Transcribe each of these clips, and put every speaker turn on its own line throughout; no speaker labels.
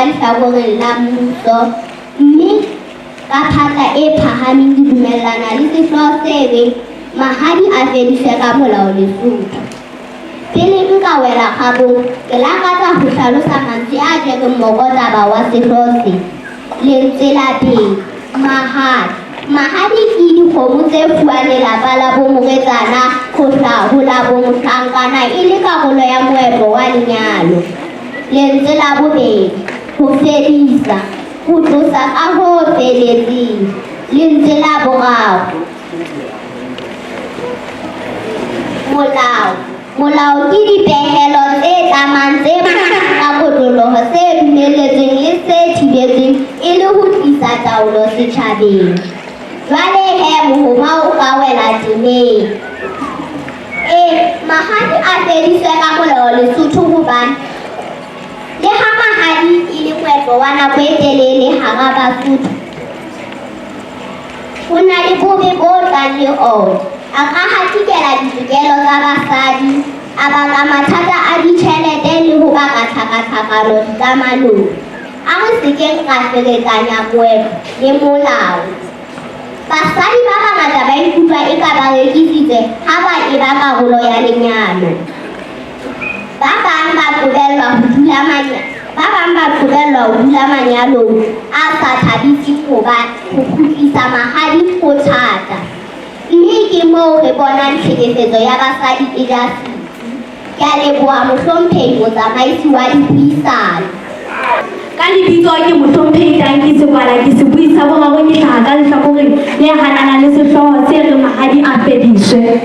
lehlakoreng la mmuso mme ka phatla e phahameng ke dumellana le sehlooho se reng mahadi a fediswe ka molao Lesotho. Pele nka wela kgabong, ke lakatsa ho hlalosa mantswe a jereng mokotaba wa sehlooho se. Lentswe la pele, mahadi. Mahadi ke dikgomo tse fuwang lelapa la bo morwetsana ho hlaha ho la bo mohlankana e le karolo ya moetlo wa lenyalo. Lentswe la bobedi, ho fedisa, ho tlosa ka ho feletseng. Lentswe la boraro, molao. Molao ke dipehelo tse tlamang tse ka kotloloho se dumelletsweng le se thibetsweng e le ho tlisa taolo setjhabeng. Jwale he mohoma o ka wela temeng. E, mahadi a fediswe ka molao Lesotho hobane le ha mahadi e le moetlo wa nako e telele hara Basotho, Ho na le bobe bo tlang le ona. A ka hatikela ditokelo tsa basadi, a baka mathata a ditjhelete le ho baka tlhakatlhakano dikamanong. A re se keng ra ferekanya moetlo le molao. Basadi ba bangata ba ikutlwa eka ba rekisitswe ha ba eba karolo ya lenyalo. Ba bang ba qobellwa ho dula manya ba bang ba qobellwa ho dula manyalong a sa thabiseng hoba ho kgutlisa mahadi ho thata. Mme ke moo re bonang tlhekefetso ya basadi e ja setsi. Ke a leboha Mohlomphehi Motsamaisi wa Dipuisano.
Ka lebitso ke Mohlomphehi Tanki Sekwala, ke sebui sa boraro ke hlaha ka lehlakoreng le hananang le sehlooho se reng mahadi a fediswe.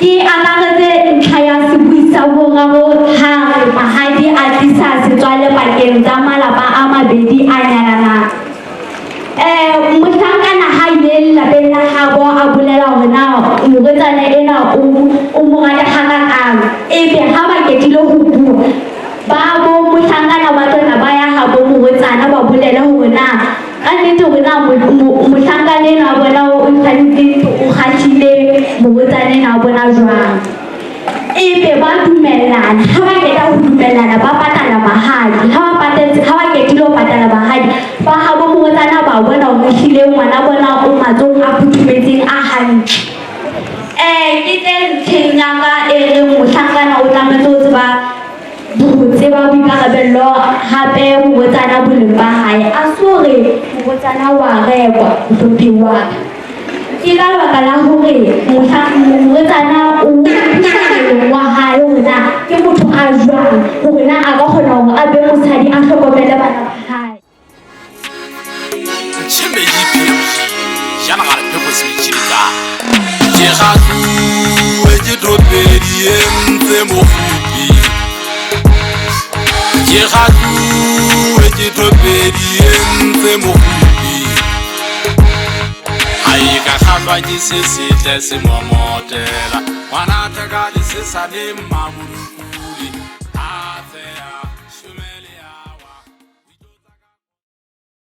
Ke akaretse ntlha ya sebui sa boraro ha re mahadi a tlisa setswalle pakeng tsa malapa a mabedi a nyalanang. Mohlankana ha ile lelapeng la habo a bolela hore na morwetsana ena o mo rata hakakang, ebe ha ba qetile ho bua ba bo mohlankana ba tloha ba ya habo morwetsana ba bolela hore na ka nnete hore na mohlankana enwa wa bona o tshwanetse o kgahlile morwetsana enwa wa bona jwang. Ebe ba dumellana, ha ba qeta ho dumellana ba patala mahadi. Ha ba patetse, ha ba qetile ho patala mahadi, ba habo morwetsana ba bona hore ehlile ngwana bona o matsohong a futhumetseng a hantle. Ke tle ntlheng ya ka e reng mohlankana o tlametse ho tseba ho tseba boikarabello hape morwetsana boleng ba hae. A se hore morwetsana wa rekwa, mohlomphehi wa ka. Ke ka lebaka la hore mohla morwetsana o utlwa wa hae hore na ke motho a jwang, hore na a ka kgona hore a be mosadi a hlokomele bana ba hae.
Nchembe EPMG, General Purpose Mechilika. Ke gahluwe ke topedi e ntse mokgupi. Ke gahluwe ke topedi e ntse mokgupi. Ha e ka kgahlwa ke se setle se momotela. Ngwana theka le se sa le mmaboduku.